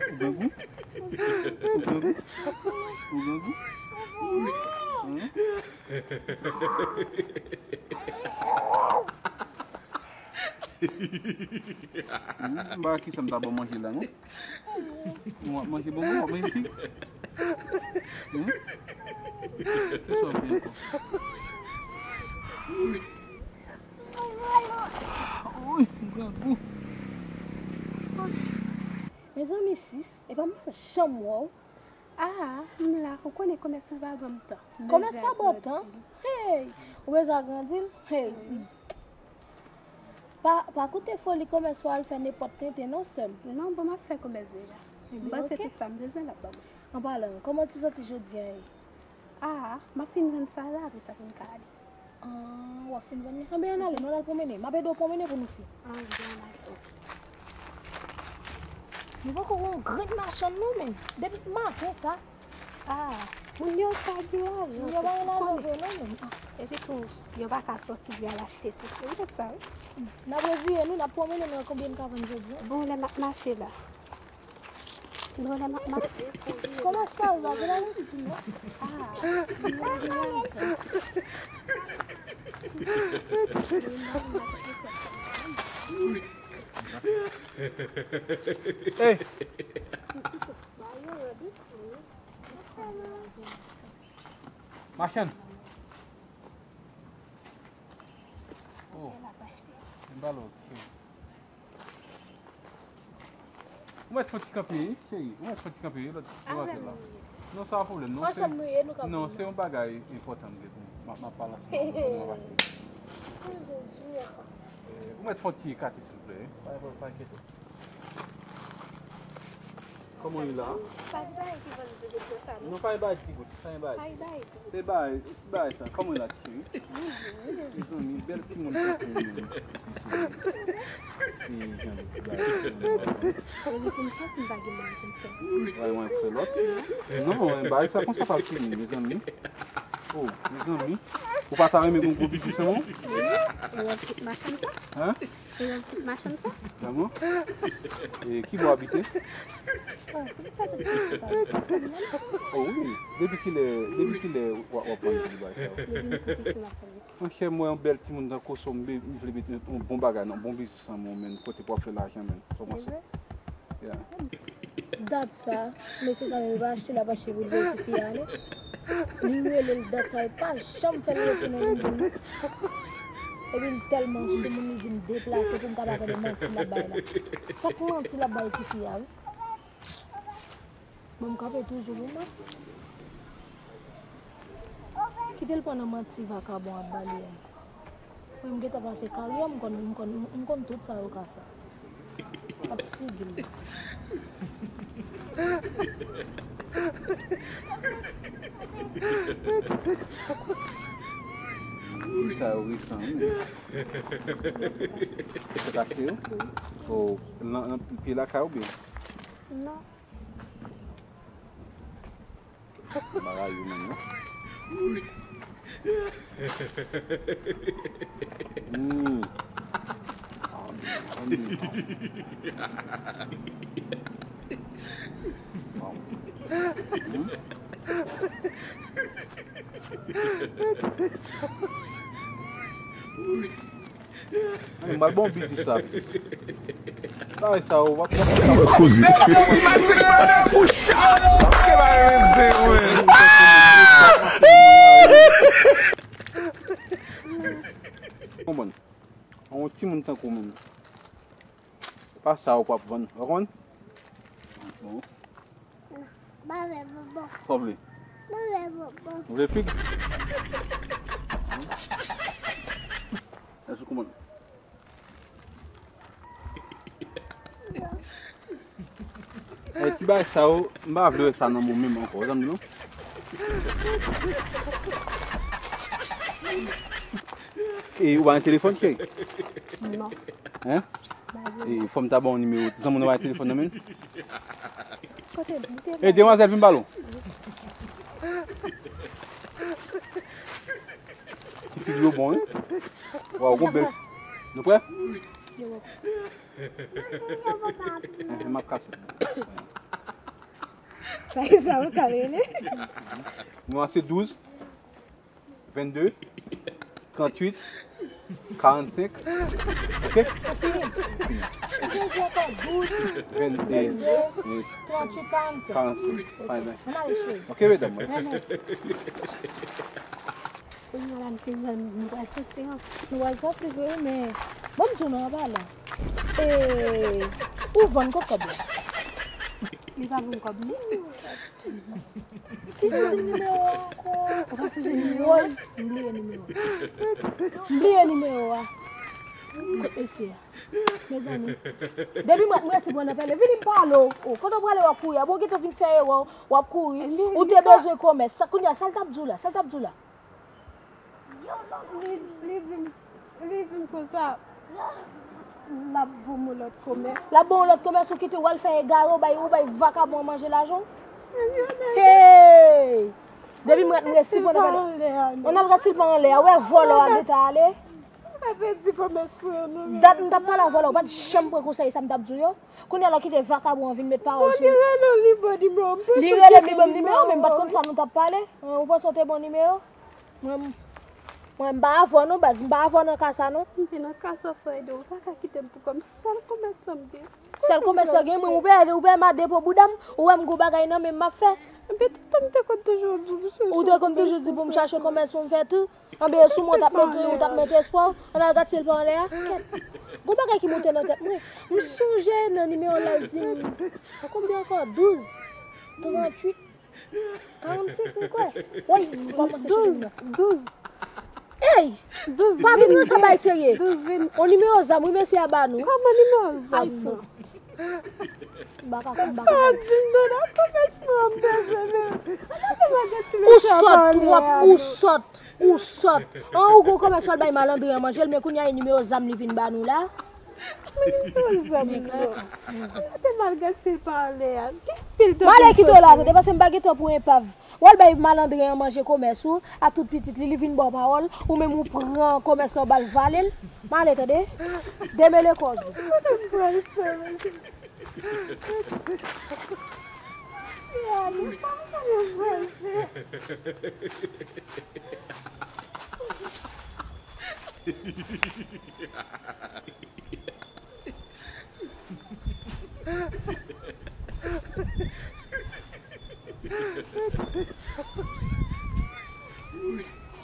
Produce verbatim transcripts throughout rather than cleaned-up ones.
Ou grangou? Ou grangou? Ou grangou? Hum? Hmm, m pa wè kisa m ta ba w manje la, non? Bon, w ap manje bonbon, w ap manje fig? Hmm? Kisa w ap fè ankò? Woy, m grangou. Mezanmi, sis, epa m pa janm wè w. Ah, m la, ou konnen kòmès lan pa ban m tan. Kòmès pa ba w tan? Hey! Ou bezwen agrandi l? Hey! Pa, pa koute foli kòmès pa al fè nenpòt tenten non, sè m. Non, bon, m ap fè kòmès deja. M panse tout sa m bezwen l ap ban mwen. An palan, kòman ti sòti jodi a ye? Ah, m ap fin vann sa la, apre sa pou m ka ale. Ah, w ap fin vann li? Anben, ann ale, nou al pwonmennen. M ap ede w pwonmennen pou nou fini. Ah, bon, ann ale. Nou poko wè yon grenn machann non, menm. Depi maten sa. Ah, moun yo pa gen lajan. Moun yo pa gen lajan vre non, menm. Ah. E sitou, yo pa ka sòti byen al achte tout. Ou wè sa, wi. N ap reziye nou, n ap pwonmennen nou wè konbyen n ka vann jodi a. Bon, lè m ap mache la. Bon, lè m ap mache. Kòman sa va? Gen anyen ki di non? Ah. Hey! Machann. Oh, m pa lòt, cheri. Ou mèt fè ti kanpe, wi, cheri. Ou mèt fè ti kanpe, wi, lòt, lòt la. Non, sa pa pwoblèm, non. Ansanm nou ye, nou ka. Non, se yon bagay enpòtan m gen pou m, m ap pale ansanm avè w. Oh, Jezi, apa. Eh, ou mèt fè ti ekate, silvouplè, wi. Pa, pa, pa enkyete w. Kòman w ye la? Pa gen bagay ki vann ti goud konsa, non. Non, pa gen bagay ti goud, pa gen bagay. Pa gen bagay ti goud. Se bagay, ti bagay sa. Kòman w ye la, ti cheri? Mezanmi, bèl timoun tankou w menm. Se, se jan de ti bagay sa. Epi pou m fè, si m pa gen mari pou m fè. Wè, mwen fè lòt. Non, men bagay sa konsa p ap fini, mezanmi. Oh, mezanmi. Ou pa ta renmen gen yon gwo biznis anvan? Wi, e yon ti machann sa. Hein? Se yon ti machann sa? Vrèman? E ki bò w abite? Oh, ki sa te di sa? Oh wi, depi kilè, depi kilè w ap, w ap vann ti bagay sa yo? Depi m tou piti m ap vann. Monchè, m wè yon bèl timoun tankou w, m be-, m vle mete yon bon bagay nan bon biznis nan men w, men kote pou w ap fè lajan, men. Sa w panse? Yeah. Dat sa, mesye sa menm li pa achte, l ap achte pou l bay tifi a ale. Li rele l dat sa, li pa janm fè l retounen vin jwenn li. Epi l tèlman soumoun, li di m deplase pou m ka pa tande manti l ap bay la. Fòk manti l ap bay tifi a, wi. Bon, m kanpe toujou pou mwen. Kite l pran nan manti vakabon ap ba li a. Mwen, m gentan pase karyè m, m konn, m konn, m konn tout sa yo ka fè. Ap figi l. Moun sa yo resan, wi. Se pa achte yo? Oh, nan, nan pye lakay ou byen? Non. Bagay yo menm, non? Mm. Ah, mm. Wow. Mm. Mwen ba w bon biznis la. Bagay sa yo, w ap, w ap fè sa. Koze. Konprann. Yon timoun tankou w menm. Pa sa w ap vann, w konprann? Bon. M pa vle bonbon. Sa w vle? M pa vle bonbon. Ou vle fig? Èske w konprann? Eh, ti bagay sa yo, m pa vle wè sa nan men w menm ankò, w tande non? E ou pa gen telefòn, cheri? Non. Hein? E fò m ta ba w nimewo zanmi w, pa gen telefòn nan men l? Kote l? E demwazèl, vin pale w. Ti figi yo bon, wi. Waw, gon bèl. Nou prè? Yo. Enhen, m ap kase. Sa e sa ou ka rele? Nimewo a se douz, vennde, tranntuit, karannsenk. Oke? Vennde, tranntuit, karannsenk. Fine. Oke, medam mwen. Kounye a la, nou fin vann, nou pral soti an. Nou pral soti vre, men bon, m di w non, an palan. E, ou vann kot kòb la? Li pa vann kòb li. Ki pou di nimewo a ankò? Ou pa sonje nimewo a? M bliye nimewo a. M bliye nimewo a. Kot mesye a? Mezanmi. Depi mwen, mwen resi pran nan pèlen. Vini m pale w. O, kote w prale w ap kouri a? Bon, gentan fin fè erè, w ap kouri. Ou te bezwen komès. Sa, kounye a, sa l t ap di w la? Sa l t ap di w la? Li, li di m, li di m konsa, l ap ban m yon lòt komès. L ap ban w yon lòt komès, ou kite w al fè egare, ou bay, ou bay vakabon an manje lajan w? Hey! Depi mwen, mwen resi pran nan pèlen. On al gad si l pa anlè a. Ou wè vòlò a gentan ale. Ou ka pèdi komès mwen an non, men. Dat m t ap pale a vòlò, ou pa t janm pran konsèy sa m t ap di w yo. Kounye a la w kite vakabon an vin met pawòl sou li. Bon, li rele w, li ban nimewo m. Li rele m, li ban m nimewo, men m pa t konn sa nou t ap pale. Ou panse w te bon nimewo? Mwen, mwen m pa avè w non, baz, m pa avè w nan ka sa non. M te nan ka sa, Fredo, ou pa ka kite m pou kò m. Sèl komès lan m gen. Sèl komès lan gen, mwen, ou pè, ou pè m a depo bouda m, ou wè m gon bagay nan men m m ap fè. Epi tout tan m te konn toujou di w pou chache komès. Ou te konn toujou di pou m chache komès pou m fè tou. Anben, sou mwen, w t ap mete, w t ap mete espwa w. Ann al gad si l pa anlè a. Kèt. Gon bagay ki monte nan tèt mwen. M sonje nan nimewo la, l di m, a konbyen ankò? Douz, tranntuit, karannsenk, m kwè. Woy, m kòmanse chanje nimewo. Douz. Ey! Douz, pa vin nan sa bay serye. Douz, vin. On nimewo zam, wi, mesye a ba nou. Kòman nimewo zam nan? iPhone. Baka, baka. Sa di m non, nan komès mwen, m bezwen, men. Ou sòt twòp, ou sòt, ou sòt. An, ou gon komès w al bay malandren an manje l, men kounye a e nimewo zam li vin ba nou la. Nimewo zam non. Te mal gad si l pa anlè a. Gen pil tan. M ale kite w la, tande, paske m pa gen tan pou enpav. W al bay malandren an manje komès ou, a tout pitit li, li vin ba w pawòl, ou menm ou pran komès la, w ba l vale l. M ale, tande. Demele kòz ou.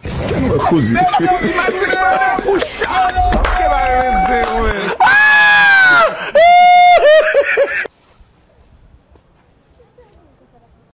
Èske nou wè koze?